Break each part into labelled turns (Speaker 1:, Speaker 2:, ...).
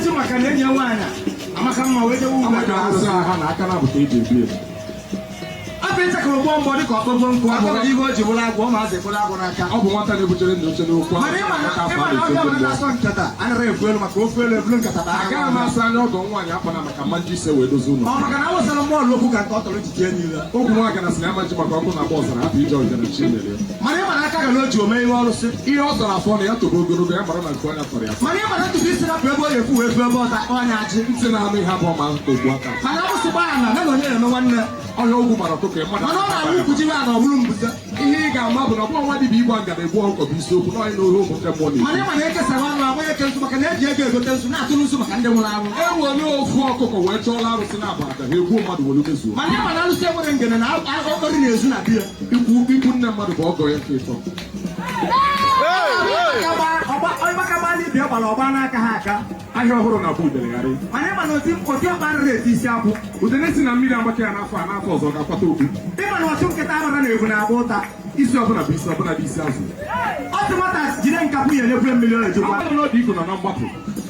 Speaker 1: eji maka na enyi ya nwaanyị amaka mma wee jewe ugbo.
Speaker 2: Amaka asị ha na aka na-abụ ka eji ebi elu.
Speaker 1: Afọ ịchakọrọ gbọọ mgbọ dịka ọkpọgbọ nkụ akọrọ ihe o ji bụrụ agwụ, ụmụazị ekpụrụ agwụ n'aka.
Speaker 2: Ọ bụ nwata na-ebuchere nna oche n'okwu ahụ.
Speaker 1: Mana ịma na
Speaker 2: Maka afọ
Speaker 1: ịma
Speaker 2: a
Speaker 1: na
Speaker 2: na-eto
Speaker 1: ọbịa
Speaker 2: ndị
Speaker 1: ọbụla
Speaker 2: mmụọ.
Speaker 1: na-asọ nkata anaghị efu elu maka ofu elu ebulu nkata baa.
Speaker 2: Agaghị m asị anya ọgọ nwaanyị akpana maka mma nji ise wee dozie ụlọ.
Speaker 1: Ọ maka na awụsara mmụọ okwu ka nke ọ tọrọ ji tie niile.
Speaker 2: Okwu nwa gana sị na ya ma ji maka ọkụ na-agba ọzara hapụ ije ọjara chi mere.
Speaker 1: Mana ịma na aka gara o ji ome ihe ọrụsị.
Speaker 2: Ihe ọ sọrọ afọ na ya tobe ogologo ya mara na nke ọnya tọrọ ya.
Speaker 1: Mana ịma na ntutu isi rapụ ebe ọ ga-efu wee fuo ebe ọta ọnya ajị.
Speaker 2: Ntị na-anụ ihe abụọ ma ogbu aka.
Speaker 1: Mana agbụsị gbaa na na onye na-eme nwanne.
Speaker 2: Ọhịa ogwu gbara ọkụkọ mmadụ.
Speaker 1: Mana ọ na-awụ ukwu ji na ọ bụrụ mbuze.
Speaker 2: Ihe ị ga-ama bụ na ọ bụrụ nwa dibịa igba ngada egbu ọkụkọ bụ isiokwu na ọhịa na ohe ụmụ ndị mmụọ
Speaker 1: Mana
Speaker 2: na-ekwu.
Speaker 1: ịma na ekesawa anụ agba eke nsu maka na eji ego egote nsu na-atụrụ nsu maka ndị nwụrụ anwụ.
Speaker 2: E were ofu ọkụkọ wee chọọla arụsị na-abụ aja ha egbuo mmadụ were mezuo.
Speaker 1: Mana ịma na alụsị enwere ngene na okpori na-ezu na biya.
Speaker 2: Ikwu ikwu nne mmadụ bụ ọgọ ya nke ịtọ.
Speaker 1: Ọgbaka gbaa n'ibia gbara ọgba n'aka ha aka.
Speaker 2: Ahịa ọhụrụ na-abụ udelegharị.
Speaker 1: Mana ịma na oti ọkpa arịrị eti isi akwụ.
Speaker 2: Udene si na mmiri agbake ya n'afọ a, n'afọ ọzọ ọ ga-akwata okwu.
Speaker 1: Ịma na ọchụ nkịta amara na ebu na-agba ụta.
Speaker 2: Isi ọbụla bụ isi ọbụla dị isi azụ.
Speaker 1: Ọ sị nwata jide nkapụ ya enyekwe mmiri ọ ejikwa.
Speaker 2: Ọ bụrụ na ọ dị iku nọ na mgbapụ.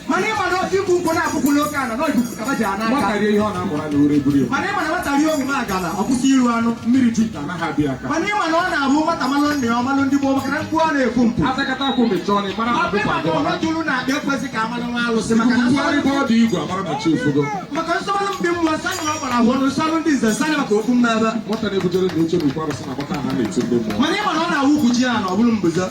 Speaker 1: Mana ịma na ikwu nkwụ na-akwụkwụ n'oke ala na ikuku kaba ji ana aka.
Speaker 2: Nwata rie ihe ọ na-amụrụ anya ure buru ya.
Speaker 1: Mana ịma na nwata rie omume agala ọ kwụsị iru anụ.
Speaker 2: Mmiri ju ite anaghị abịa aka.
Speaker 1: Mana ịma na ọ na-abụ nwata malụ nna ya ọmalụ ndị gboo maka na mkpu a na-ekwu mpụ.
Speaker 2: Atakata akwụ mechaa ọnụ mara na
Speaker 1: Ọ bụ
Speaker 2: akwụkwọ
Speaker 1: ịma na
Speaker 2: agụwala.
Speaker 1: ọnọ juru na akpa ekwesị ka amalụ nwa alụsị maka na
Speaker 2: Ntụgharị bụ ọdụ igwe amara na chi efogo.
Speaker 1: Maka nsọmalụ ndị mmụọ nsanyị na ọ gbara ahụ ọnụ nsọalụ ndị nze nsanyị maka okwu mmebe.
Speaker 2: Nwata na-ebujere na oche n'ukwu arụsị na-agbata ha na-eto ndị mmụọ.
Speaker 1: Mana ịma na ọ na-awụ ukwu ji ya na ọ bụrụ mbuze.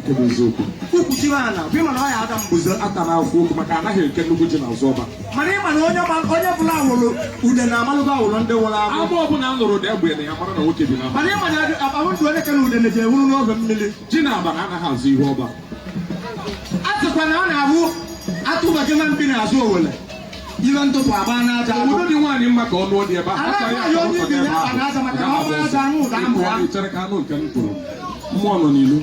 Speaker 2: Nke bụ eziokwu.
Speaker 1: Ukwu ji ya na bụ ịma na ọ ya ada mbuze.
Speaker 2: Ata na afọ okwu maka anaghị eke nnukwu ji n'azụ ọba.
Speaker 1: Mana ịma na onye onye bụla awụrụ ude na amalụgo awụrụ ndị nwụrụ anwụ.
Speaker 2: Agba ọbụla m lụrụ dị egbe na ya mara na nwoke bi na
Speaker 1: Mana ịma na ahụ ndụ onye kere ude na-eji ewuru n'oge mmiri.
Speaker 2: Ji na aba na anaghị azụ ihu ọba.
Speaker 1: A sịkwa na ọ na-abụ atụbaghị na mpi n'azụ owele ibe ntụpụ agba n'aja.
Speaker 2: Obodo dị nwaanyị mma ka ọ nụọ dị ebe ahụ.
Speaker 1: Ala nwaanyị onye ibe ya akpa n'aja maka na ọ bụ aja anụ ụda amụ ya.
Speaker 2: Chere ka anụ nke m kwuru. Mmụọ nọ n'ilu.